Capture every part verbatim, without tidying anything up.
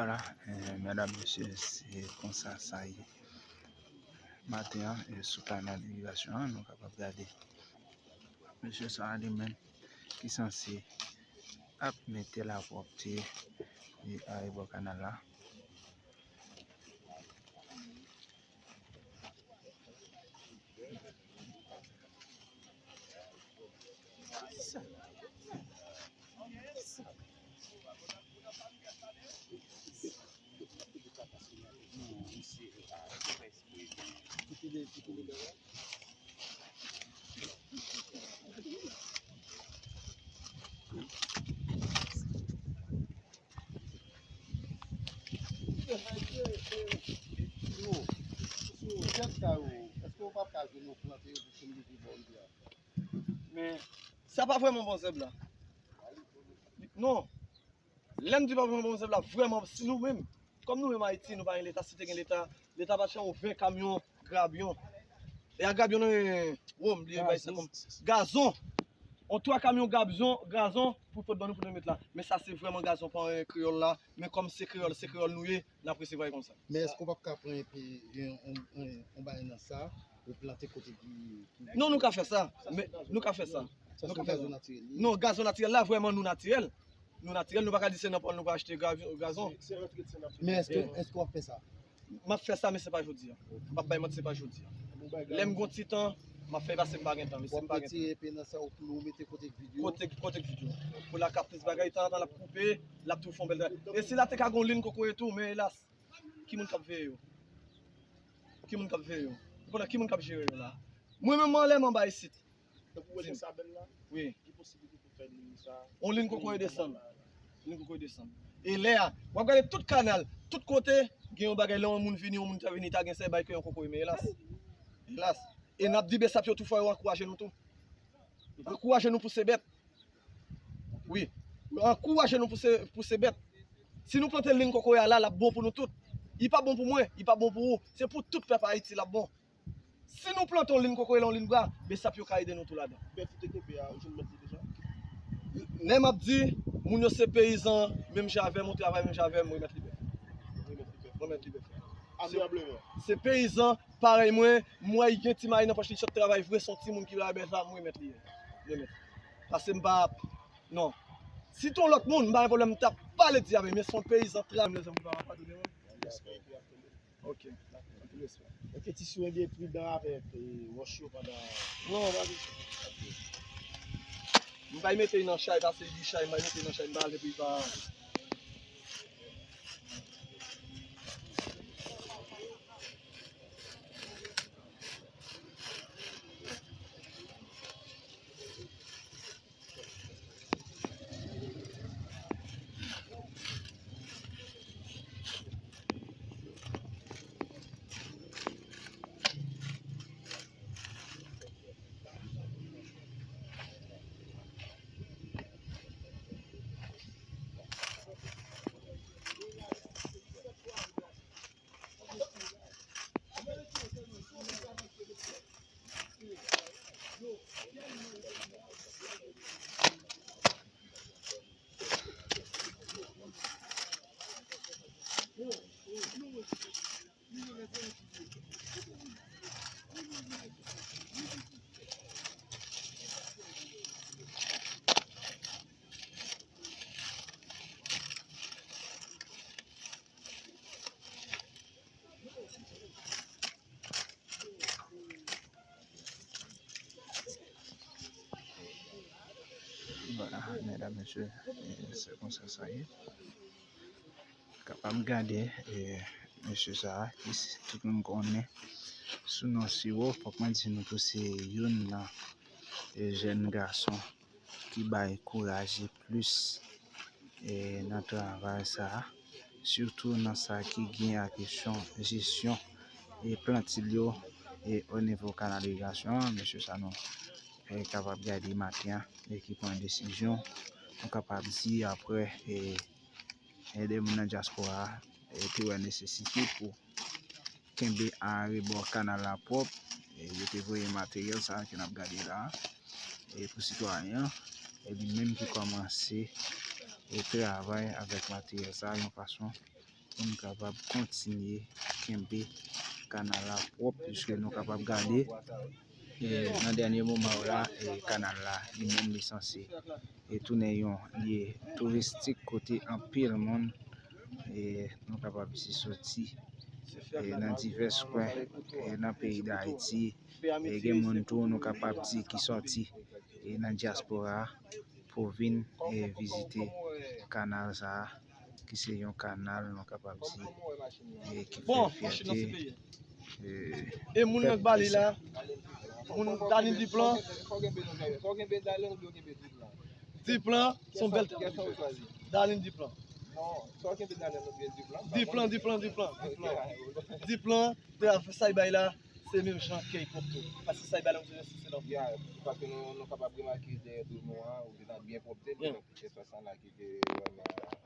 Vwala, eh, medam, mesye, se konsa sa ye. Maten an, eh, sou kanal irigasyon an, nou kapab gade mesye sa a li menm ki sanse ap mete lapwòpte, eh, arebò kanal la. Men, sa pa vrèman bon zèb la. Non. Lè m di pa vrèman bon zèb la, vrèman, si nou menm, kòm nou menm Ayiti, nou pa gen leta, si te gen leta, leta pa t chanm yon ven kamyon grabyon. E a grabyon nan, wo, m bliye bay sa kòm gazon. On twa kamyon gazon, gazon pou pot ban nou pou nou met la. Men sa se vrèman gazon pa, eh, kreyòl la. Men kòm se kreyòl, se kreyòl nou ye, n ap resevwa l konsa. Men èske w p ap ka pran epi yon, yon, yon, yon bagay nan sa, ou plante kote ki, ki... Non, nou ka fè sa. Men, nou ka fè sa. Sa se yon gazon natirèl li ye? Non, gazon natirèl la, vrèman, nou natirèl. Nou natirèl, nou pa ka di se nan pòl nou pral achte ga-, gazon. Men èske, èske w ap fè sa? M ap fè sa, men se pa jodi a. M p ap bay manti, se pa jodi a. Lè m gon ti tan, m ap fè l pase m pa gen tan, men si m pa gen tan. W ap retire epi nan sa ou, pou ou mete kote k vid yo. Kote, kote k vid yo. Pou l ka plis bagay, tanzantan l ap koupe, l ap tou fè yon bèl travay. E si la te ka gon liy kokoye tou, men elas, ki moun k ap veye yo? Ki moun k ap veye yo? Konnen ki moun k ap jere yo la? Mwen menm, mwen anlè m anba isit. Tankou w wè jan sa bèl la? Wi. Ki posiblite pou fè liy sa? On liy kokoye desann. Liy kokoye desann. E lè a, w ap gade tout kanal, tout kote, gen yon bagay, lè yon moun vini, yon moun ta vini, ta gen sa, bay ke yon kokoye, men elas. Elas. E n ap di besap yo tou fò yo ankouraje nou tou. Ankouraje nou pouse bèt. Wi. Ankouraje nou pouse, pouse bèt. Si nou plante liy kokoye a la, l ap bon pou nou tout. Li pa bon pou mwen, li pa bon pou ou. Se pou tout pèp Ayiti, l ap bon. Si nou plante yon liy kokoye la, yon liy bwa, besap yo ka ede nou tou ladan. Bèf ou te kenbe a, ou jwenn mèt li deja? Lè m ap di, moun yo se peyizan, menm jan avè m, ou travay menm jan avè m, mwen mèt li bèf. Mwen mèt li bèf. Amyableman. Se peyizan, parèy mwen, m wè l gen ti mayi nan pòch li, sot travay vre, se yon timoun ki la bèf la, mwen mèt li ye. Mwen mèt. Pase m pa, non. Si t yon lòt moun, m pa gen pwoblèm, m t ap pale di avè l, men se yon peyizan travay, lèzòm pa padone mwen. Ok. Anpil respè. Ok, ti sou, ebyen, pridan avèk, eh, wòch yo pandan... Non, pa di sa. Ok. M bay mete nan chay, pase di chay, m bay mete nan chay, m pa al epi pa... Vwala, medam, mesye, e, se konsa sa ye. Kapab gade, e, mesye sa a, ki s-, tout moun konnen sou non Siwo. Fòk mwen di nou tou se youn nan, e, jèn gason ki bay kouraj e plis, e, nan travay sa a, sitou nan sa ki gen a kesyon jesyon, e, plantil yo, e, o nivo kanaligasyon an. Mesye sa nou, e, kapab gade maten an, e ki pran desizyon, nou kapab di apre, e, e, de moun nan dyaspora a, e, te wè nesesite pou kenbe arebò kanal la pwòp. E, yo te voye materyèl sa a ke n ap gade la a, e, pou sitwayen an. E li menm ki kòmanse, e, travay avèk materyèl sa a yon fason pou n kapab kontinye kenbe kanal la pwòp, piske nou kapab gade, e, nan dènye moman yo la, e, kanal la, li menm li sanse, e, tounen yon lye touristik kote anpil moun, e, nou kapab di soti, e, nan divès kwen, e, nan peyi Dayiti, e, gen moun tou nou kapab di ki sòti, e, nan dyaspora a pou vin, e, vizite kanal sa a, ki se yon kanal nou kapab di, e, ki fè fyète, e, e moun nan k ba li la, moun Dalin Diplan. Diplan, se yon bèl tèt. Dalin Diplan. Diplan, Diplan, Diplan, Diplan. Diplan, te ap fè sa y bay la, se menm jan kèy pwòp tou. Paske sa y bay la, se, se, se lòt. Ya, paske nou, nou kapab remake dèyè do nou an, ou te nan byen pwòpte, men espas la ki te vrèman,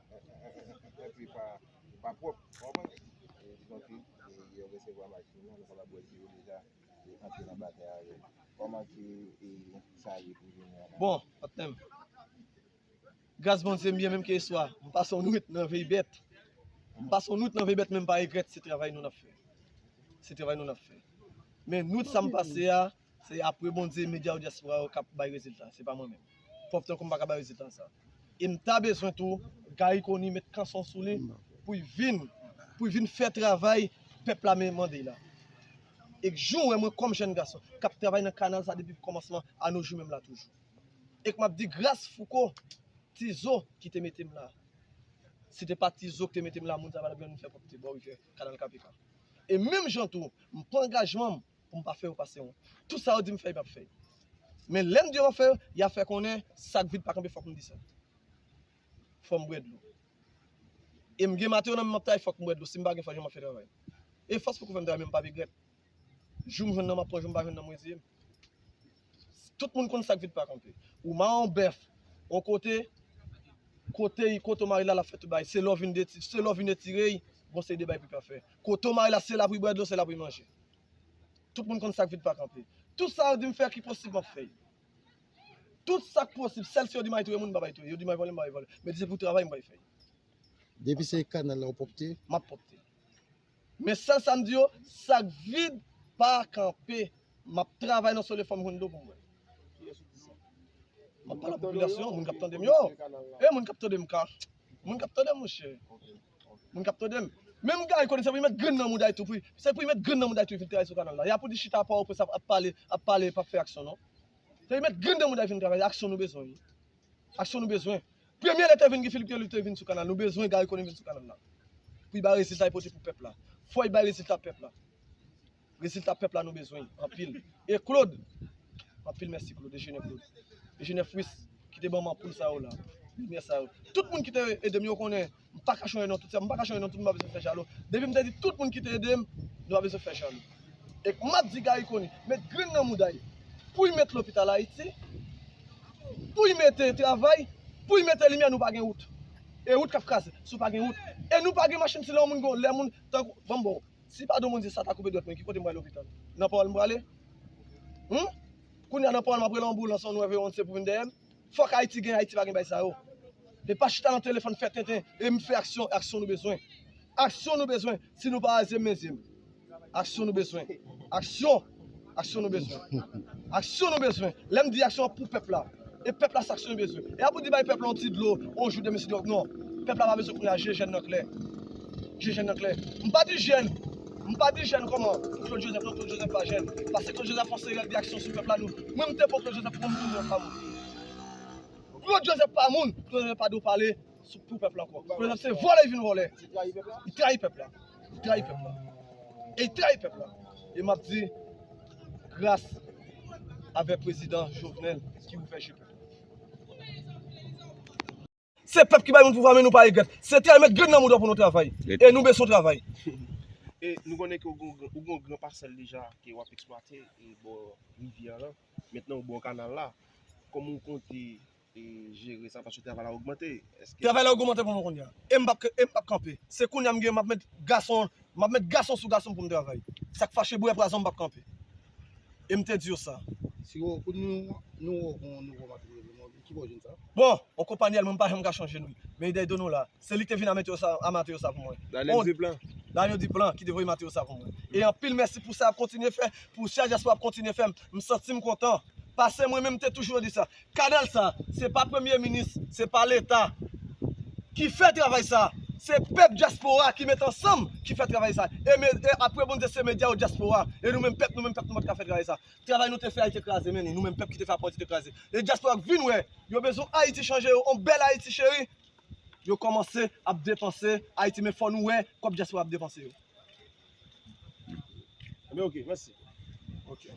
enpe pa, pa pwòp, w konprann? E, donk, e, yo resevwa machin nan, nou kapab wè ke yo deja, e, antre nan batay avè l. Kòman ke, e, sa ye pou jounen an la? Bon, patnè m, gras Bondye, m byen menm ke eswa. M pase yon nwit nan veye bèt. M pase yon nwit nan veye bèt, men m pa regrèt, se travay nou n ap fè. Se travay nou n ap fè. Men nwit sa m pase a, se apre Bondye, medya yo, dyaspora yo k ap bay rezilta, se pa mwen menm. Pwòp tankou m pa ka bay rezilta sa. E m ta bezwen tou, Gary Conille met kanson sou li, pou l vin, pou l vin fè travay pèp la men mande la. E k jou wè mwen kòm jèn gason, k ap travay nan kanal sa depi kòmansman a no jou menm la toujou. E k m ap di gras Fouco, Tizo ki te mete m la. Si te pa Tizo ki te mete m la, moun sa pa t ap janm fè pwòpte bò rivyè kanal K P K. E menm jan tou, m pran angajman m pou m pa fè yo pase wont. Tout sa yo di m fè, m ap fè. Men lè m di yo m ap fè, y ap fè konnen sak vid pa kanpe, fòk m di sa. Fò m bwè dlo. E m gen materyo nan men m ap travay, fòk m bwè dlo. Si m pa gen fòs, jan m ap fè travay. E fòs poko fè m travay, men m p ap regrèt. Jou m jwenn nan, m ap pran, jou m pa jwenn nan, m reziye m. Tout moun konn sak vid pa kanpe. Ou mare yon bèf, yon kote, kote, kote w mare l la, l ap fè tout bagay. Se lè w vin deti-, se lè w vin etire l, gon seri de bagay pou l ka fè. Kote w mare l la, se la pou l bwè dlo, se la pou l manje. Tout moun konn sak vid pa kanpe. Tout sa yo di m fè ki posib, m ap fè l. Tout sa k posib, sèl si yo di m al touye moun, m p ap al touye. Yo di m al vòlè, m p ap al vòlè. Men si se pou travay, m pral fè l. Depi se kanal la w pwòpte? M ap pwòpte. Men sèl sa m di yo, sak vid pa kanpe. M ap travay nan solèy, fò m jwenn dlo pou m bwè. M ap pale ak popilasyon, moun k ap tande m yo. E moun k ap tande m ka. Moun k ap tande m, monchè. Moun k ap tande m. Menm Gary Conille, se pou y met grenn nan mouda y tou, pou y, se pou y met grenn nan mouda y tou, y vin travay sou kanal la. Y ap pou di chita pa Pòtoprens ap, ap pale, ap pale, p ap fè aksyon, non. Se y met grenn nan mouda y vin travay, aksyon nou bezwen, wi. Aksyon nou bezwen. Premye lè te vin Guy Philippe, te vin sou kanal. Nou bezwen Gary Conille vin sou kanal la. Pou y bay rezilta y pote pou pèp la. Fò y bay rezilta pèp la. Rezilta pèp la nou bezwen anpil. E Claude, anpil mèsi Claude, enjenyè Claude. Enjenyè Fris, ki te ban m anpoul sa yo la. Limyè sa yo. Tout moun ki te ede m yo konnen, m pa ka chonje non tout sa, m pa ka chonje non tout moun, m pa bezwen fè jalou. Depi m te di tout moun ki te ede m, nou pa bezwen fè jalou. E m ap di Gary Conille, met grenn nan mouda y. Pou y met lopital Ayiti, pou y mete travay, pou y mete limyè, nou pa gen wout. E wout k ap kraze, si w pa gen wout. E nou pa gen machin, si lè yon moun gen, lè moun, tankou, ban m ba w. Si pa don Bondye sa ta koupe dwèt mwen, ki kote m prale lopital? Nan Pawòl m prale? Hum? Kounye a nan Pawòl m ap rele anboulans, yon nou reve yon se pou vin dèyè m. Fòk Ayiti gen, Ayiti pa gen bay sa yo. E pa chita nan telefòn fè tenten, e m fè aksyon, aksyon nou bezwen. Aksyon nou bezwen, si nou pa raze m, men zye m. Aksyon nou bezwen. Aksyon. Aksyon nou bezwen. Aksyon nou bezwen. Lè m di aksyon an pou pèp la. E pèp la se aksyon li bezwen. E a pou di bay pèp la yon ti dlo, yon jou demen si dlo. Non. Pèp la pa bezwen kounye a, je jèn nan klè. Je jèn nan klè. M pa di jèn. M pa di jèn kòman. Pou Claude Joseph, non, Claude Joseph pa jèn. Paske Claude Joseph fè yon seri de aksyon sou pèp la, nou. Mwen m te pou Claude Joseph, pou mwen Claude Joseph pa moun. Claude Joseph pa moun. Claude Joseph pa dwe pale sou, pou pèp la ankò. Claude Joseph se vòlè, li vin vòlè. Li trayi pèp la. Li trayi pèp la. Li trayi pèp la. E li trayi pèp la. E m ap di, gras avèk prezidan Jovenel ki ouvè je pèp la. Se pèp ki bay moun pouvwa, men nou pa regrèt. Se travay, met grenn nan mouda w pou nou travay. E nou bezwen travay. E nou konnen ke ou gen, ou gen yon gran pasèl deja ke w ap eksplwate e bò rivyè a la. Mentnan ou bò kanal la. Kòman ou konte e jere sa, paske travay la ogmante. Èske travay la ogmante pou mwen kounye a. E m p ap, e m p ap kanpe. Se kounye a m gen, m ap met gason, m ap met gason sou gason pou m travay. Sa k fache bwè pwazon, m p ap kanpe. E m te di yo sa. Si w, pou nou, nou wè yon nouvo materyèl, ki bò w jwenn sa? Bon, yon konpanyèl mwen pa janm ka chanje l wi. Men Idèy Dono la, se li ki te vin a materyèl sa, a materyèl sa pou mwen. Daniel Duplan. Daniel Duplan ki te voye materyèl sa pou mwen. E anpil mèsi pou sa y ap kontinye fè, pou sa dyaspora ap kontinye fè. M santi m kontan. Paske mwen menm m te toujou di sa. Kanal sa, se pa premye minis, se pa leta ki fè travay sa. Se pèp dyaspora ki met ansanm ki fè travay sa. E, me, e apre Bondye se medya yo dyaspora. E nou menm pèp, nou menm pèp nou pa t ka fè travay sa. Travay nou te fè Ayiti te kraze men li. Nou menm pèp ki te fè apre Ayiti te kraze. E dyaspora k vin wè, yo bezwen Ayiti chanje yo, yon bèl Ayiti cheri. Yo kòmanse ap depanse Ayiti men fò nou wè kòb dyaspora ap depanse yo. Ebyen ok, mèsi. Ok.